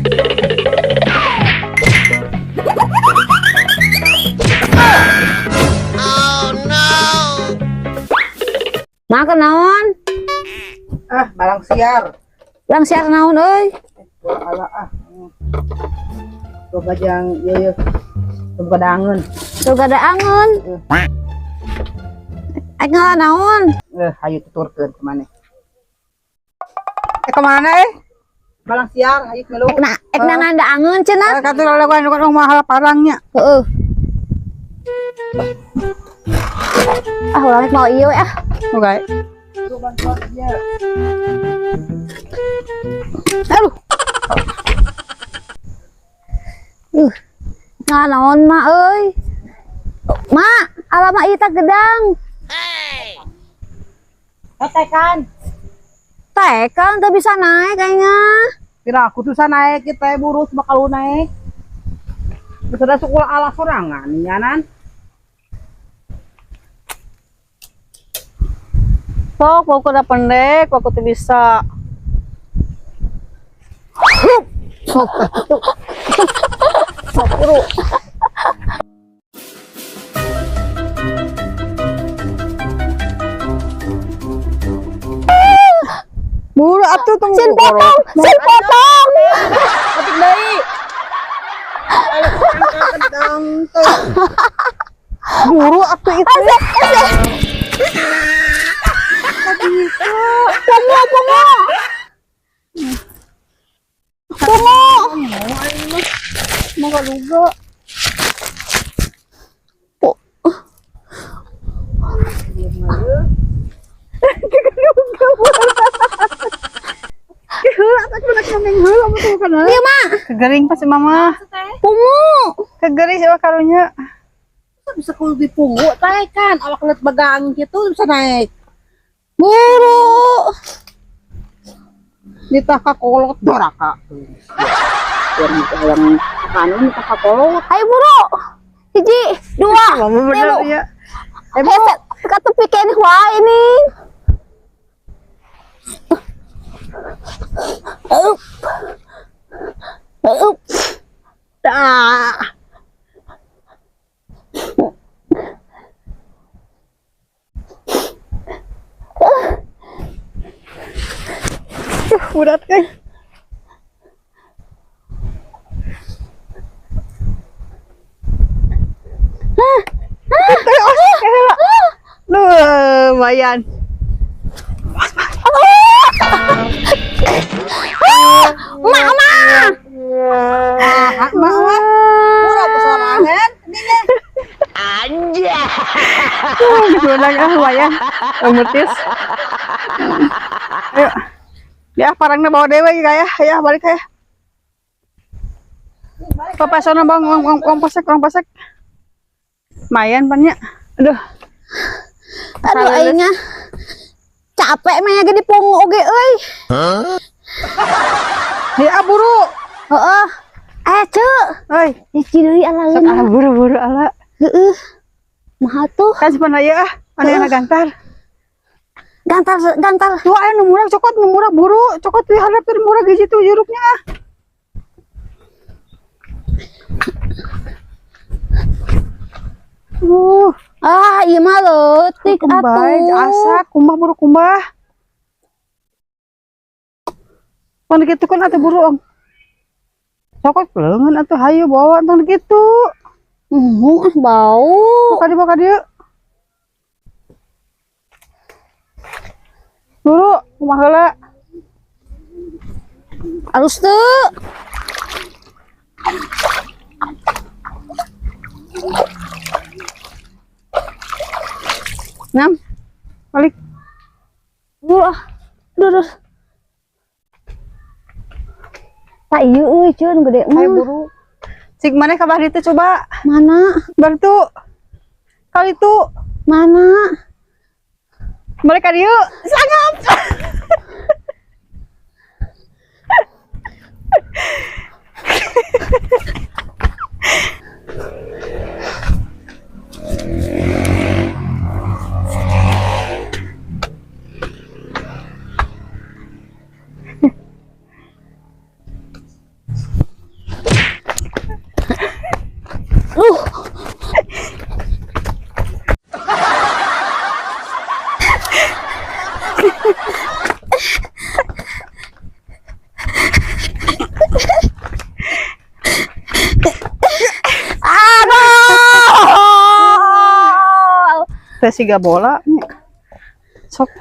Makan naon? Ah, barang siar. Barang siar naon euy? Ala ah. Coba jang ieu ieu. Coba dangeun. Coba daangeun. Aing ngala naon? Hayu tuturkeun ka maneh. Ka mana eh? Barang siar hayu melu. Ek na ngandaangeun cenah. Katur lawan lawan mahal parangnya. Heeh. Ah, urang mau ieu ah. Oke. Aduh. Ngala naon mak euy? Mak, alamak ieu tah gedang. Tekan. Tekan teu bisa naik kayaknya. Kira aku tuh naik kita burus bakal naik. Bisa ada sekolah ala sorangan nyanan. Sok, aku udah pendek, aku tuh bisa. Sok. Sok buru. Buru atuh tunggu. Sin potong, sin potong. Atik deui. Buru atuh itu. Pongo, pongo. Pongo. Mau gak juga. Iya, Mak. Kegering pasti mama. Pungu. Kegering siapa karunya. Bisa kudu dipungu tekan awak liat begang gitu bisa naik. Buru. Nitah ka kolot doraka. Biar hayang kanu nitah ka kolot. Ayo buru. Hiji, dua, Mama tilu. ya. Heset, ka tepi keneh wae ini. Up. Up. Dah. Berat kan. Lumayan. Mak, mak. Ah, mak, mak. Murah pesorangan. Anjay. Lumayan ah, lumayan. Mutis. Ayo. Ya, parangnya bawa dewe ya, ya balik ya. Papa sono bang, uang pasek, uang pasek. Lumayan pannya. Aduh. Aduh aingnya. Capek mah ge dipungu oge euy. Ya buru. Heeh. Ceu. Oi. Hiji deui ala Sok ah buru-buru ala. Heeh. Mahal tuh. Kan simpan aya ah, anu gantar. Gantar, gantar. Tuh aya nu murah cokot, nu murah buru, cokot di harap teh murah gizi tuh jeruknya ah. Ah, ieu mah leutik atuh. Asa kumbah buru kumbah. Tong kitu kan atuh buru om. Cokot leungeun atuh hayu bawa tong kitu. Bau. Buka dieu. Buru, kumaha heula? Alus teu. Nam. Balik. Buru ah. Duh, duh. Tak ieu euy, ceun gede mah. Ayo buru. Cik maneh ka bari teh coba. Mana? Bari tuh. Kali itu. Mana? Balik ka dieu. Sangap. Aduh. Teh siga bola nya. Sok.